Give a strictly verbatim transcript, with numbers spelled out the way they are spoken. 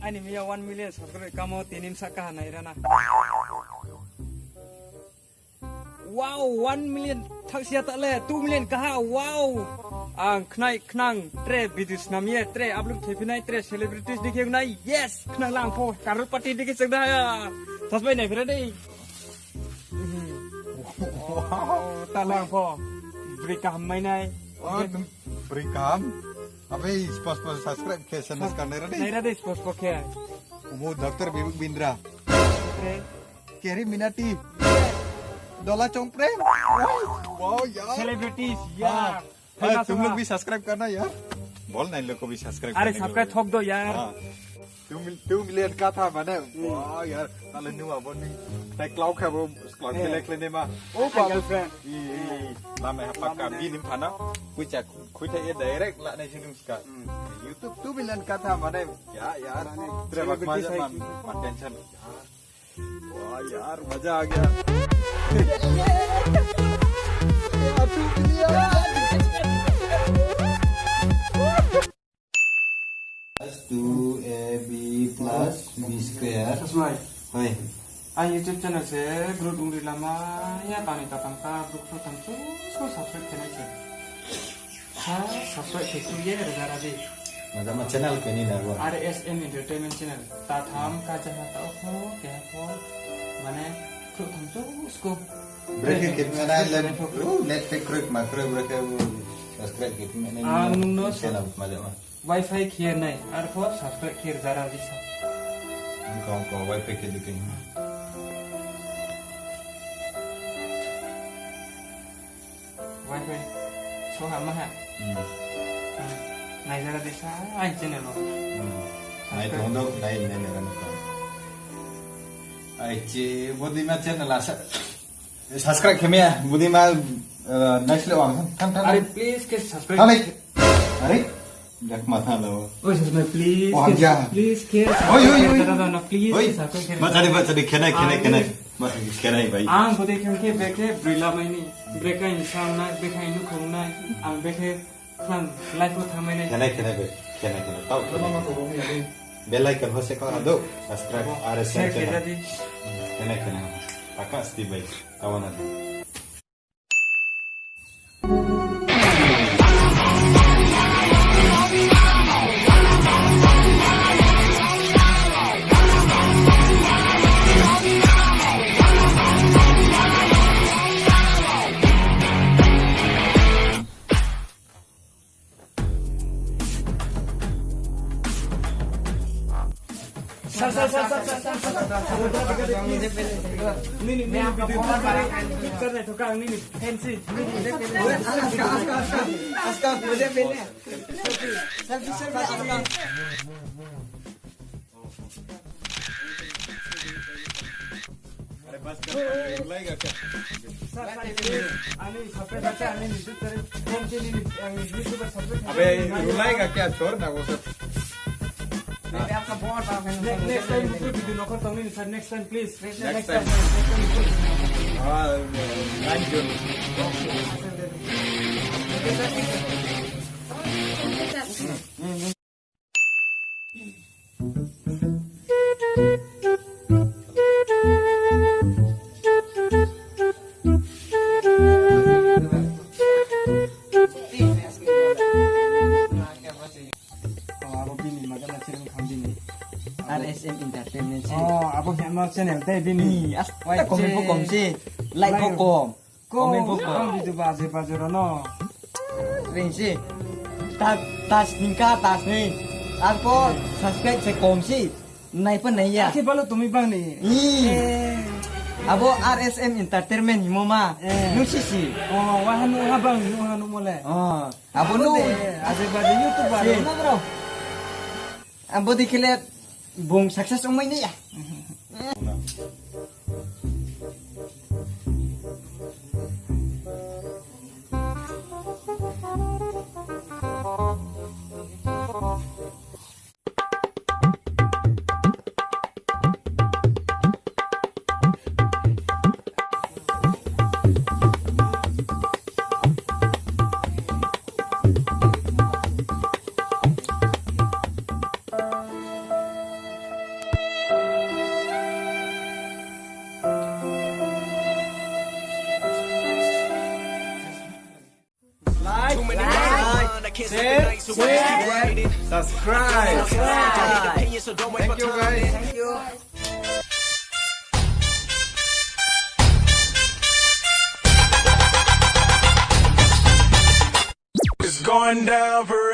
Ani miya one million subscriber kamo tini bsa kaha nai rana. Wow, one million thak sia ta le, two million kaha, wow. Ang khnai khnang tre video snam ye, tre upload khe phi nai, tre celebrities di khe nai, yes, khnang lang pho, crorepati di khe chak da ya. Sasbai nai phira dei. Wow, ta lang pho. Bri kaham mai nai. Oh, tum bri kaham. Abe, spas spas subscribe khe, channel ka nai ra dei. Nai ra dei, spas spas khe. Umu Doctor Bibik Bindra. Oke. Keri Minati. Dola Chongprem. Wow, wow, ya. Celebrities, ya. Ah. Hey, tum log bhi subscribe karna yaar. Bol na in log ko bhi subscribe karne ke liye. Are subscribe thok do yaar. Haan. Two mil-, two million ka tha mane. Hmm. Wow yaar. Tale nu abo ni. Tai klau khe bo, klau khe lek le ne ma. Oh, girlfriend. I, i, i. Lama ha pakka bini pha na. Khuicha, khuitha ye direct la nai si dung ska. Hmm. YouTube two million ka tha mane. Ya, yaar. Mane, tre bak celebrity ma, sai. Ma, ma tension. Wah, yaar, maza aa gaya. Plus two A B plus B square. Sasmai. Hoi. Ang YouTube channel se growth ongri lama ya tani tatang ta brouh kho tang chu subscribe khe nai se. Ha, subscribe khe chu ye rega ra di. Maza ma channel khe ni na bo. R S M Entertainment Channel. Ta tham ka jaha ta o pho, keha pho. Mane, khrouh tham chu sko. Brekhe khe na le, uh, net pack kroi ma kroi brekhe, uh, subscribe khe na le. Ang nung no channel maza ma. Wi-Fi khe nai, arpho subscribe khe rega ra di sa. Ang kong ko Wi-Fi khe di khe. Wi-Fi. So ha ma ha. Hmm. Hmm. Nai jara de sa, ai channel o. Hmm. Nai tong do, nai, nai, nai, nai, nai. Ai che, bodima channel asa. Subscribe khe maya, bodima, eh, nai sle wang. Than, than, than. Are please ke subscribe. Than, are. Jak ma tha lo. Oi, subscribe, please. Oh, ke, ya. Please, ke. Oi, oi, oi. Tara da na, please, oi. Ke subscribe, ke. Ba, chari, ba, chari, khe nai, khe nai, khe nai. Ai. Ba, khe nai, bai. Ang bo de khe, khe, brekhe, broi lamai ni. Brekhe, insang nai, brekhe, nukhung nai. Ang brekhe, khang, life o thanngmai nai. Khe nai, khe nai, bai. Khe nai, khe nai. Tau, khe nai. Bell icon ho se kau ra do. Subscribe, abo, are share khe channel. Jadi. Khe nai, khe nai. Pakas ti bai. Tau na di. Sir, sir, sir. Nini, nini, video picture nai thoka, nini, fancy, nini. Selfie, selfie, selfie. Are bas kar, rulai ga kya? Sir, sir, ani subscribe kar, ani YouTube channel, kong chini, ani YouTube subscribe. Abe, rulai ga kya? Chhor na wo sab. Abe, aapka bahut bada fan. Ne-, next time, mujhe video nokar tong ni, sir, next time, please. Next time. Next time, please. Haan, nine June. Oh, abo bini maga na chirung kham bini. R S M Entertainment se. Oh, abo khe no channel tei bini. Ni, as-, wai ta comment pho kom se. Like pho kom. Comment pho kom. Ang video baje baje ro no. Ring se. Ta, ta sning ka, ta sning. Arpho subscribe se kom se. Nai pho nai ya. Akhe balo tumi bang ni. Ih. Eh. Abo R S M Entertainment himo ma. Eh. Nung si si. Oh, waha nung ha bang, nung ha nung mo le. Oh. Abo nung. Aje baje YouTuber. Si. Nung bro. Abo di khe le bung success ongmai nai ya. Like, share, subscribe. Thank you, guys. Thank you. It's going down for